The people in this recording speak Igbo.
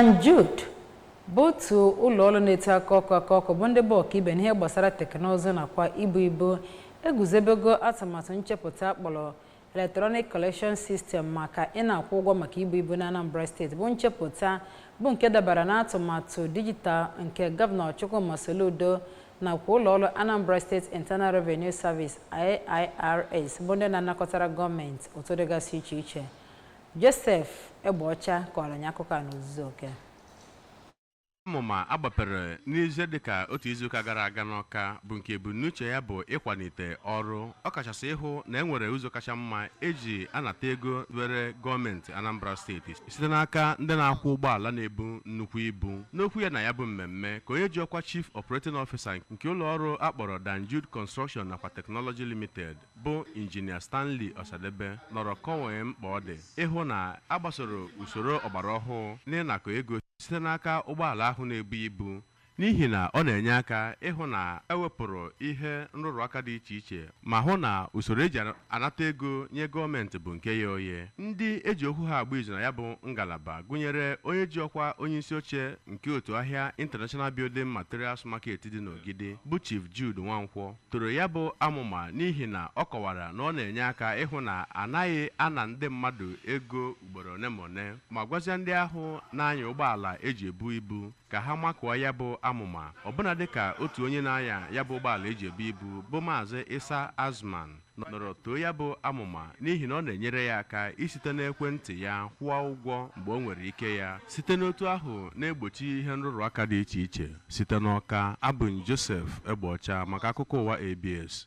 Jude bụ otu ụlọọrụ na-eti aka ọkụ aka ọkụ bụ ndị bụ ọkaibe n'ihe gbasara teknụzụ nakwa ibu ibu eguzobego atụmatụ nchepụta akpọrọ Electronic Collection System maka ị na-akwụ ụgwọ maka ibu ibu na Anambra Steeti, bụ nchepụta bụ nke dabara n'atụmatụ dijitalụ nke Gọvanọ Chukwuma Soludo nakwa ụlọọrụ Anambra State Internal Revenue Service, AIRS, bụ ndị na-anakọtara gọọmenti ụtụ dịgasị iche iche. Joseph Egbeọcha kọrọ anyị akụkọ a n'ozuzu oke. Amụma agbapere n'ihe dịka otu izuụka gara aga n'Ọka bụ nke ebumnuche ya bụ ịkwalite ọrụ, ọkachasị ịhụ na enwere ụzọ kacha mma eji anata ego were gọọmenti Anambra Steeti site n'aka ndị na-akwụ ụgbọala na-ebu nnukwu ibu. N'okwu ya na ya bụ mmemme, ka onye ji ọkwa Chief Operating Officer nke ụlọọrụ akpọrọ Danjude Construction nakwa Technology Limited, bụ Injinia Stanley Osadebe, nọrọ kọwee mkpa ọ dị ịhụ na agbasoro usoro ọgbara ọhụụ n'ịnakọ ego site n'aka ụgbọala ahụ na-ebu ibu, n'ihi na ọ na-enye aka ịhụ na ewepụrụ ihe nrụrụ aka dị iche iche ma hụ na usoro eji anata ego nye gọọmenti bụ nke ya oye. Ndị eji okwu ha agba izu na ya bụ ngalaba gụnyere onye ji ọkwa onye isi oche nke otu ahịa International Building Materials Market dị n'Ogidi, bụ Chief Jude Nwankwọ, toro ya bụ amụma n'ihi na ọ kọwara na ọ na-enye aka ịhụ na anaghị ana ndị mmadụ ego ugboro one ma one, ma gwazie ndị ahụ na-anya ụgbọala eji ebu ibu ka ha makụọ ya bụ amụma, ọbụna dịka otu onye na-anya ya bụ ụgbọala eji ebu ibu, bụ Maazị Isa Azman, nọrọ too ya bụ amụma n'ihi na ọ na-enyere ya aka isite n'ekwentị ya kwụọ ụgwọ mgbe o nwere ike ya, site n'otu ahụ na-egbochi ihe nrụrụ aka dị iche iche. Site n'Ọka, abụ m Joseph Egbeọcha maka akụkọ ụwa ABS.